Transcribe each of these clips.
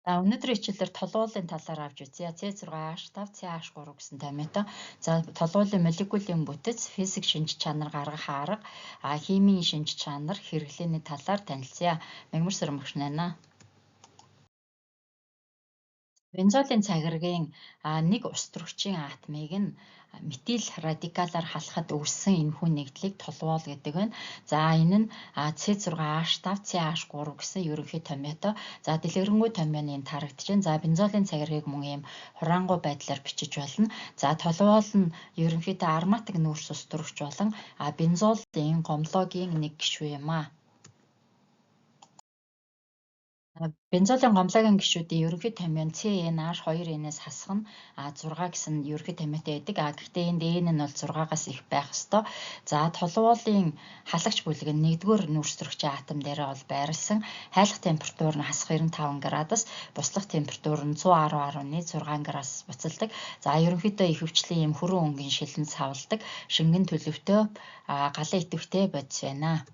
За, өнөөдрийн хичээлээр толуолын талаар авч үзье. C6H5, CH3 гэсэн томьёотой. За, толуолын молекулын бүтэц, физик шинж чанар гаргах арга, химийн шинж чанар, хэрэглээний талаар танилцъя. Мягмар сэрмэгш байна. Бензолын цагиргийн нэг ус төрөгчийн атомыг нь метил радикалаар халахад үүссэн энэхүү нэгдлийг толуол гэдэг байна. За, энэ нь C6H5, CH3 гэсэн ерөнхий томьёотой. За, дэлгэрэнгүй томьёоны энд харагдаж байна. За, бензолын цагиргийг мөн ийм хураангуй байдлаар бичиж болно. За, толуол нь ерөнхийдөө ароматик нүүрс ус төрөгч болон бензолын гомлогийн нэг гишүүн юм аа. Бензолын гомлогийн гишүүдийн ерөнхий томьёо нь CNH2N-ээс хасах нь 6 гэсэн ерөнхий томьёотой байдаг. Гэхдээ энд N нь бол 6-аас их байх ёстой. За, толуолын халагч бүлэг нь нэгдүгээр нүүрс төрөгчийн атом дээрээ бол байрласан. Хайлах температур нь хасах 95 градус, буслах температур нь 110.6 градус буцалдаг. За, ерөнхийдөө ихэвчлэн ийм хүрэн өнгийн шилэн савладаг, шингэн төлөвтэй, галын идэвхтэй бодис байна.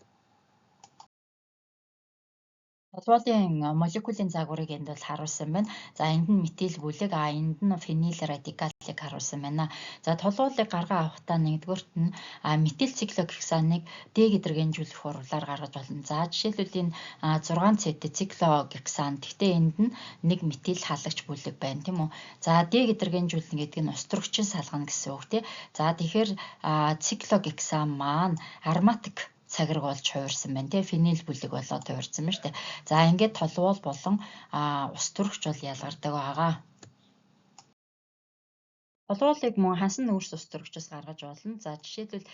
Толуолын молекулын загварыг энд бол харуулсан байна. За, энд нь метил бүлэг, энд нь фенил радикалыг харуулсан байна. За, толуолыг гаргаа авахдаа нэгдүгээрт нь метил циклогексаныг дегидрогенжүүлэх уруулаар гаргаж болно. За, жишээлбэл, энэ 6 С-тэй циклогексан. Гэхдээ энд нь нэг метил халагч бүлэг байна, тийм үү? За, дегидрогенжүүлнэ гэдэг нь ус төрөгчийн салгана гэсэн үг, тий. За, тэгэхээр циклогексан маань ароматик цагираг болж хувирсан байна, тий, фенил бүлэг болоод хувирсан байна шүү дээ. За, ингээд толуол болон ус төрөгч бол ялгардаг байгаа. Толуолыг мөн хансан нүүрс ус төрөгчөөс гаргаж болно. За, жишээлбэл,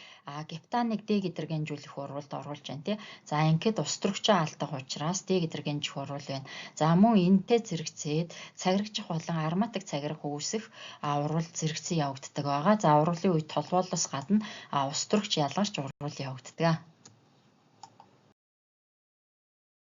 гептаныг дегидрогенжүүлэх урвалд оруулж байна, тий. За, ингээд ус төрөгчөө алдах учраас дегидрогенжих урвал байна. За, мөн энэтэй зэрэгцээд цагирагчих болон ароматик цагираг үүсэх урвал зэрэгцэн явагддаг байгаа. За, урвалын үед толуолоос гадна ус төрөгч ялгарч урвал явагддаг.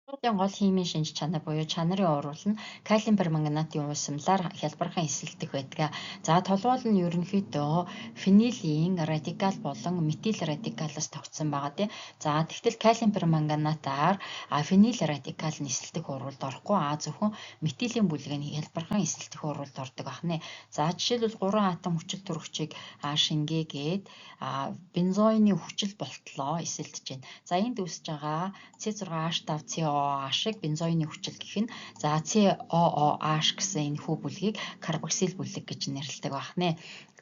Толуолын гол химийн шинж чанар буюу чанарын урвал нь калийн перманганатын уусамлаар хялбархан эсэлдэх байдаг. За, толуол нь ерөнхийдөө фенилийн радикал болон метил радикалаас тогтсон байгаа, тий. За, тэгтэл калийн перманганатаар фенил радикал нь эсэлдэх урвалд орохгүй, зөвхөн метилийн бүлэг нь хялбархан эсэлдэх урвалд ордог ахнэ. За, жишээлбэл, 3 атом хүчил төрөгчийг шингээгээд бензоины хүчил болтлоо эсэлдэж байна. За, энд үүсэж байгаа C6H5COOH-ыг бензоины хүчил гэх нь. За, COOH гэсэн энэхүү бүлгийг карбоксил бүлэг гэж нэрлэдэг байна.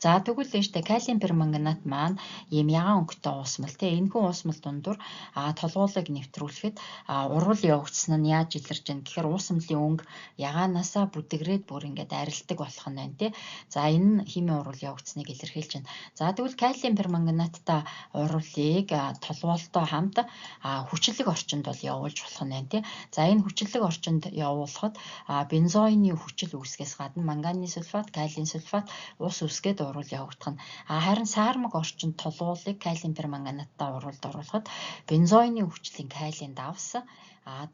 За, тэгвэл энэ штэ калийн перманганат маань ийм ягаан өнгөтэй уусмал, тий, энэхүү уусмал дундуур толгуулыг нэвтрүүлэхэд урвал явагдсан нь яаж илэрч байна гэхээр уусмалын өнгө ягаанаасаа бүдэгрээд бүр ингээд арилдаг болох нь байна, тий. За, энэ нь химийн урвал явагдсныг илэрхийлж байна. За, тэгвэл калийн перманганаттай урвалыг толгуолтой хамт хүчлэг орчинд бол явуулж болох нь байна, тий. За, энэ хүчлэг орчинд явуулахад бензоины хүчил үүсгэхээс гадна манганы сульфат, калийн сульфат, ус үүсгээд урвал явагдах нь. Харин саармаг орчинд толгуулыг калийн перманганаттай урвалд оруулахад бензоины хүчлийн калийн давс,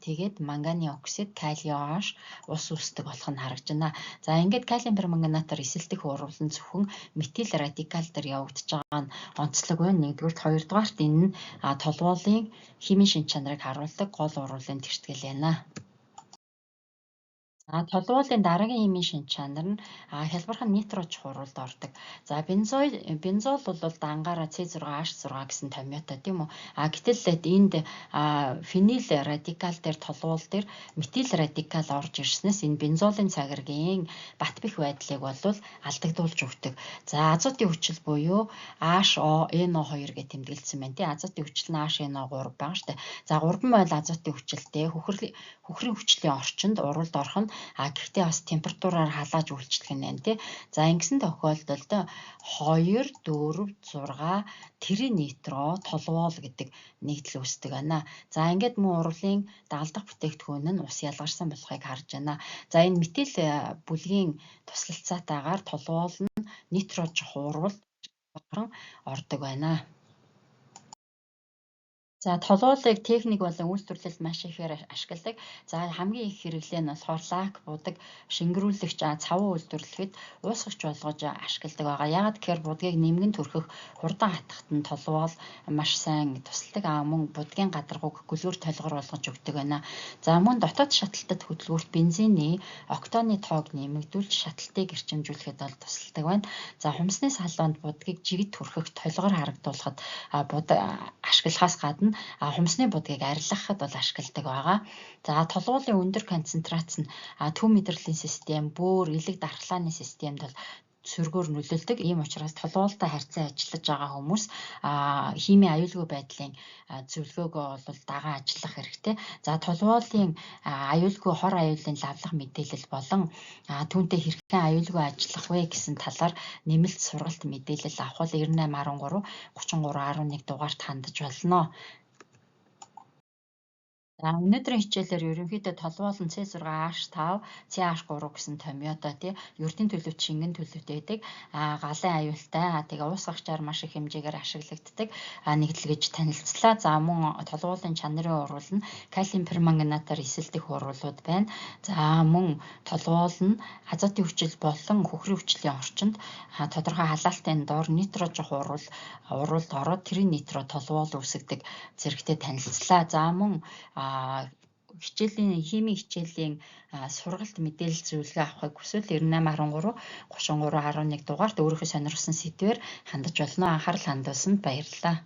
тэгээд манганы оксид, кали OH, ус үүсдэг болох нь харагдаж байна. За, ингээд калийн перманганатаар эсэлдэх урвал нь зөвхөн метил радикал дээр явагдаж байгаа нь онцлог байна. Нэгдүгээрт, хоёрдугаарт энэ нь толгуулын химийн шинж чанарыг харуулдаг гол урвалын тэгштгэл байна. Толуолын дараагийн химийн шинж чанар нь хялбархан нитрож хуралд ордог. За, бензол бол дангаараа C6H6 гэсэн томьёотой, тийм үү? Гэтэл энд фенил радикал дээр, толуол дээр метил радикал орж ирснээс энэ бензолын цагиргийн бат бэх байдлыг бол алдагдуулж өгдөг. За, азотын хүчил буюу HONO2 гэж тэмдэглэсэн байна, тий. Азотын хүчил нь HNO3 байгаа штэ. За, 3 мойл азотын хүчилтэй хөхрийн хүчлийн орчинд урвалд орох нь, гэхдээ бас температураар халааж үйлчлэх нь байна, тий. За, ингэсэн тохиолдолд 2 4 6 тринитро толуол гэдэг нэгдэл үүсдэг байна. За, ингээд мөн урвалын дагалдах бүтээгдэхүүн нь ус ялгарсан болохыг харж байна. За, энэ метил бүлгийн туслалцаатайгаар толуол нь нитрож хуурвал ордог байна. За, толуолыг техник болон үйлдвэрлэлд маш ихээр ашигладаг. За, хамгийн их хэрэглээ нь болохоор лак, будаг, шингэрүүлэгч, цавуу үйлдвэрлэхэд уусгагч болгож ашигладаг байгаа. Яагаад гэхээр будгийг нэмгэн түрхэх, хурдан хатахад нь толуол маш сайн тусалдаг. Мөн будгийн гадаргууг гөлөөр толгор болгож өгдөг байна. За, мөн дотоод шаталтад хөдөлгүүрт бензиний октаны тоог нэмэгдүүлж шаталтыг эрчимжүүлэхэд бол тусалдаг байна. За, хумсны салонд будгийг жигд түрхэх, толгор харагдуулахад будаг ашиглахаас гадна хумсны будгийг арилгахад бол ашигладаг байгаа. За, толгуулийн өндөр концентрац нь төв мэдрэлийн систем, бөөр, элэг дархлааны системд бол сөргөөр нөлөөлдөг. Ийм учраас толгуултай харьцан ажиллаж байгаа хүмүүс химийн аюулгүй байдлын зөвлөгөөгөө бол дагаа ажиллах хэрэгтэй. За, толгуулын аюулгүй хор аюулын лавлах мэдээлэл болон түүнтэй хэрхэн аюулгүй ажиллах вэ гэсэн талаар нэмэлт сургалт мэдээлэл авах бол 98 13 33 11 дугаарт хандаж болно. За, өнөөдрийн хичээлээр ерөнхийдөө толуол нь C6H5, CH3 гэсэн томьёотой, тий, ердийн төлөвт, шингэн төлөвт байдаг. Галын аюултай, тэгээ уусгагчаар маш их хэмжээгээр ашиглагддаг нэгдэл гэж танилцлаа. За, мөн толуолын чанарын уруул нь калийн перманганатаар эсэлдэх уруулууд байна. За, мөн толуол нь азотын хүчил болон хөхрийн хүчлийн орчинд тодорхой халаалтын дор нитрожих уруулд ороод тринитро толуол үүсгэдэг зэрэгтэй танилцлаа. За, мөн хичээлийн химийн хичээлийн сургалт мэдээлэл зөвлөгөө авахыг хүсвэл 98 13 33 11 дугаарт өөрийнхөө сонирхсан сэдвээр хандаж болно. Анхаарал хандуулсанд баярлалаа.